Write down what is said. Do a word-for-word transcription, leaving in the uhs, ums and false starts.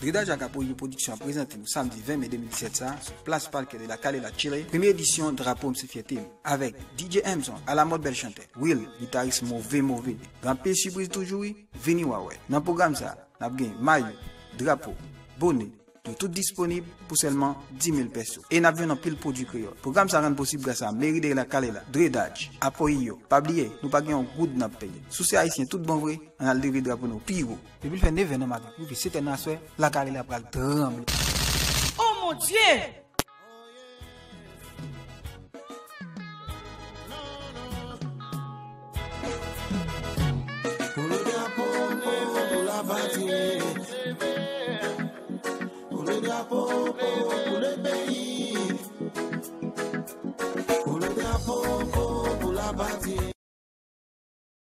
Dredaj ak Apoyo Production ap prezante nou samdi ven me de mil disèt sa a, sou plas Parque de la Calera, Chile, premye edisyon Drapo m se fyète m, avèk D J Emson, alamòd bèl chantè, Will, gitaris move move, gen anpil sipriz toujou wi, vini w a wè. Nan pwogram sa a, n ap gen mayo, drapo, bone, yo tout disponib pou sèlman dis mil pèso. E n ap jwenn anpil pwodui kreyòl. Pwogram sa a rann posib gras a Mairie de la Calera, Dredaj, Apoyo. Pa bliye, nou pa gen yon goud n ap peye. Si w se ayisyen tout bon vre, ann al leve drapo nou pi wo. Depi l fè nevè nan maten pou rive setè nan aswè, La Calera pral tranble. Oh mon Dieu!